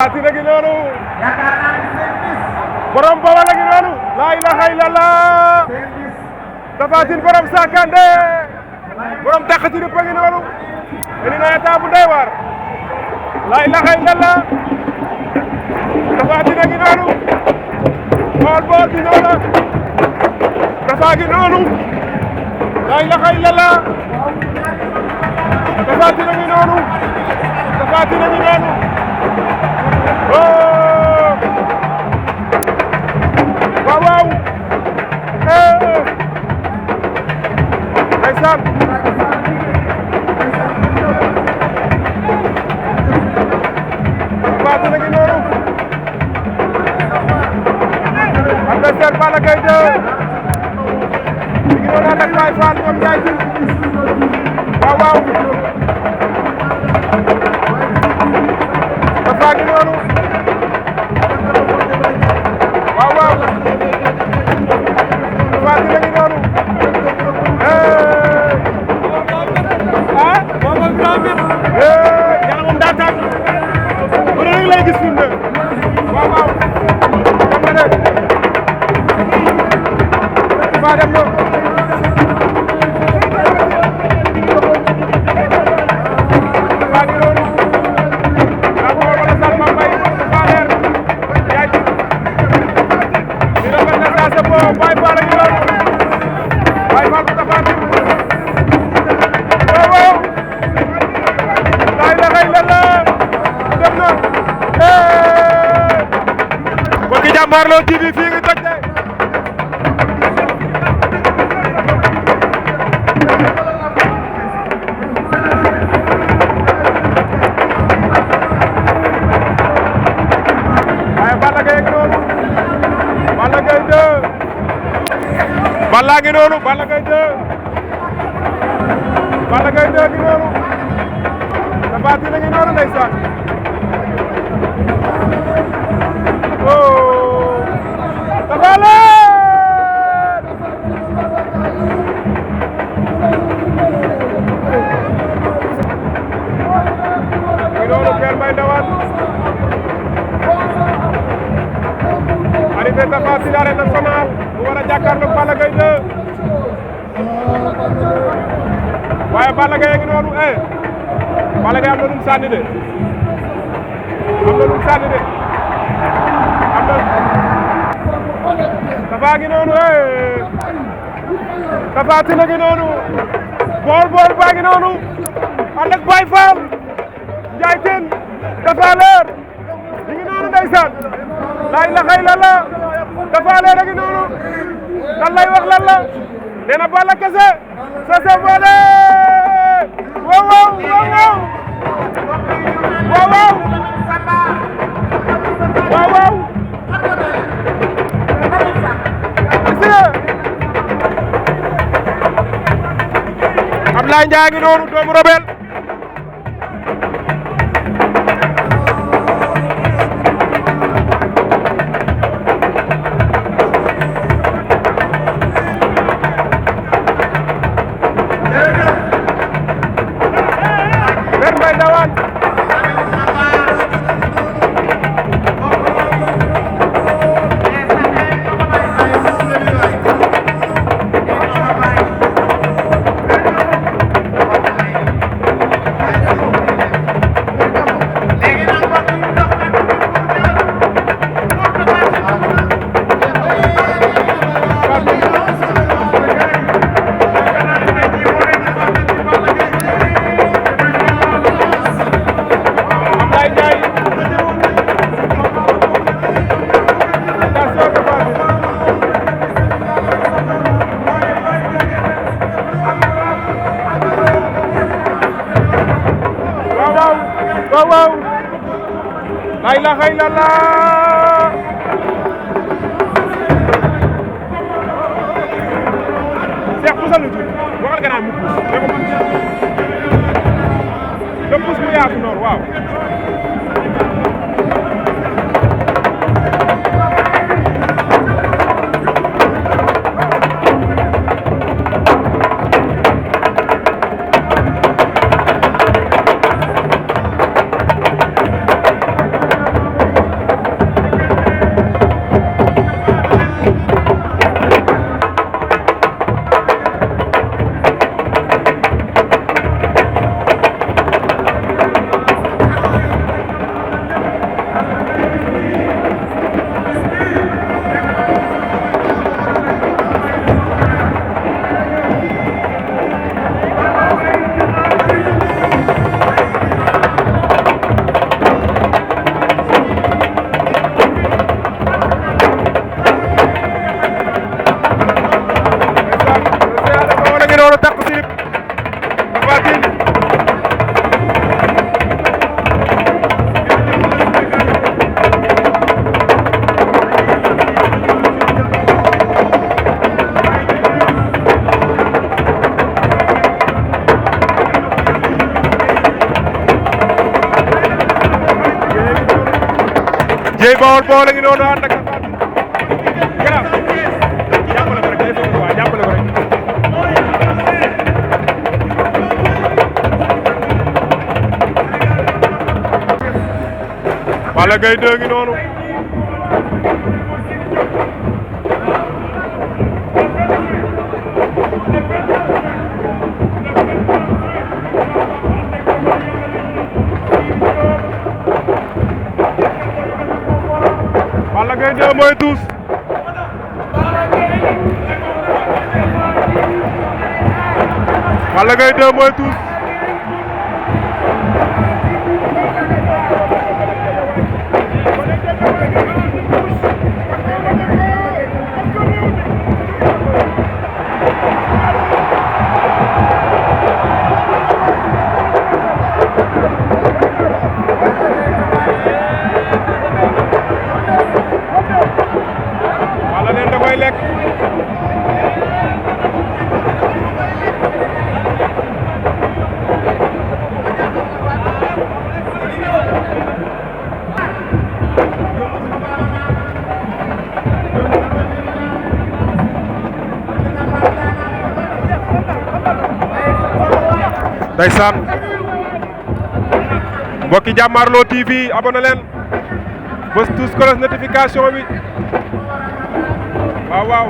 Ati na ginoonu borom Bawal la ginoonu la ilaha illallah Tapha Tine borom Sakandé borom dàq ci rëpp a ginoonu indi na état bu doy waar la ilaha illallah Tapha Tine a ginoonu bool bi ñëw na Tapha ginoonu la ilaha illallah Tapha Tine a ginoonu Tapha Tine a ginoonu oh waaw waaw ndeysaan Tapha Tine a ngi noonu adversaire Balla Gaye 2 mi ngi noonu ànd ak Baye Fall ñoom Ndiaye Tine waaw waaw Tapha ngi noonu waaw waaw Tapha Tine a ngi noonu yàlla moom daa tàgg bu ne rek lay gis fi mu ne waaw waaw xam nga ne Tapha dem na Tapha ngi noonu Baye Fall ak yoon Baye Fall bu Tapha Tine waaw waaw la ilaha illallah dem na mbokki Jàmbaarloo TV fii ngi toj de waaye Balla Gaye ak noonu Balla Gaye 2 Balla ngi noonu Balla Gaye 2 Balla Gaye 2 ngi noonu Tapha Tine ngi noonu ndeysaan oh Tapha leen ngi noonu Père Mbaye Ndawane arrivé Tapha Tine arène nationale mu war a jàkkaarloog Balla Gaye 2 waaye Balla Gaye ngi noonu Balla Gaye am na lu mu sànni de am na Tapha ngi noonu Tapha Tine ngi noonu bool baa ngi noonu ànd ak Baye Fall Ndiaye Tine Tapha leer ñu ngi noonu ndeysaan la ilaha illallah Tapha leer a ngi noonu lan lay wax lan la nee na Balla kese sa boole waaw waaw waaw waaw waaw waaw waaw Ablaye Ndiaye ngi noonu doomu Robel waaw la ilaha illallah Cheikh pusal lu tuuti waxal gannaaw mu puus mu yaatu noonu waaw Dieye Bawol Bawol a ngi noonu ànd ak garab jàppale ko rek day fekk waa jàppale ko rek. Balla Gaye 2 ngi noonu. Balla Gaye 2 mooy tuus. Balla Gaye 2 mooy tuus. Balla neen da koy lekk. Ndeysaan mbokki Jàmmaarloo TV abonné leen bës tous cloche notification bi waaw waaw.